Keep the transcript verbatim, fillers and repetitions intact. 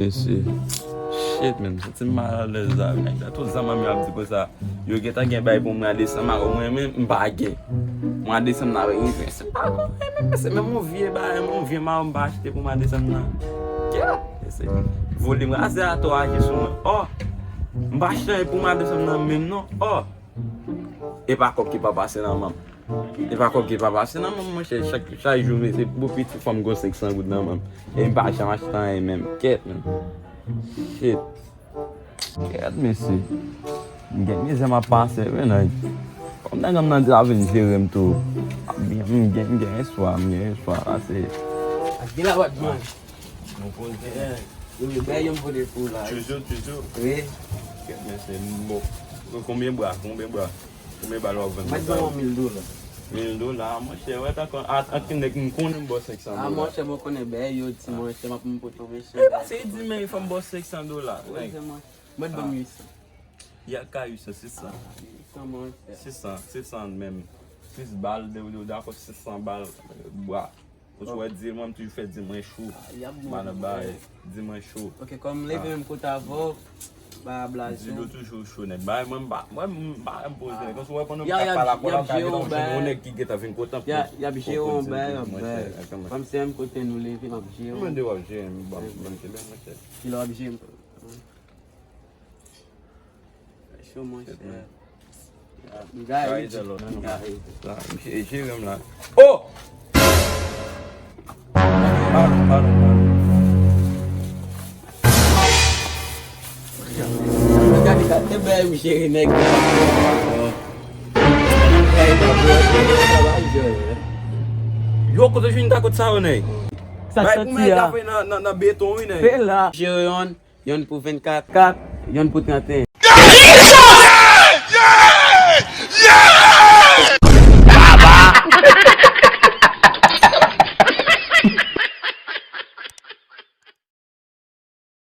Mesye. Shit, man. M santi m mal alèz la. Nèg la, tout zanmi m yo ap di konsa. Yo gentan gen bay pou mwa desanm la, mwen menm, m pa gen. Mwa desanm nan ap rive. Se pa konprann, men se menm yon vye bagay, yon vye mayo m pa achte pou mwa desanm nan. Kèt, mesye. Volim raze atò aji sou mwen. Oh! M pa achte anyen pou mwa desanm nan menm, non. Oh! E pa kòb ki pa pase nan men m. E pa kòb ki pa pase nan men m, monchè. Chak, chak jou, men se pou piti fò m gon senk san goud nan men m. E m pa janm achte anyen menm. Kèt, men. Shit. Kèt, mesye. M gen mizè m ap pase, wi, nèg. Kòm nèg an nan di l ap vin jere m tou. M gen, m gen, m gen espwa, m gen espwa. Sa se. Ak de la wad manje. Nou poze. Wi, men yon pote pou la. Toujou, toujou. Wi. Kèt, mesye, m bon. Konbyen bra? Konbyen bra? Konbyen bal w ap vann? Mwen ban w mil dola. Mil dola, monchè, wè, tankou, an, an, an, nèg, m konnen m ba w senk san dola. Ah, monchè, mwen konnen bèy yo di, monchè, m ap m pote yon mesye. E pa se di, men fò m ba w senk san dola. Wi, se mwen. Mwen ban m uit san. Y a ka uit san, sis san. Ah, uit san, monchè. Sis san, sis san menm. Sis bal, de, de, dakò, sis san bal, bwa. Ou si wè di mwen, m toujou fè di mwen cho. Ah, y ap bon. M pa nan bay, di mwen cho. Ok, kòm m leve menm kote avè w, ba blaze. Di w toujou cho nèt. Bay mwen, m pa, mwen, m pa, m poze nèg. Kòm si wè pandan m t ap pale ak ou la, m ka gentan jwenn yon nèg ki gentan vin kontan pou, y ap jere yon bay, y ap bay. Kòm se menm kote nou leve, m ap jere. Mwen de w ap jere, m ban, ban m kenbe, monchè. Kilè w ap jere m? Cho, monchè. M gade, wi. Misye jere m la. Oh! Padon, padon, padon. Gade, gade, e bèy ou jere nèg la. Yo, kote w jwenn ta kot sa yo, nèg? Sa santi a. Bay pou mwen nan, nan, nan beton, wi, nèg. Pe la. Jere yon. Yonn pou vennkat, kat, yonn pou trannteyen.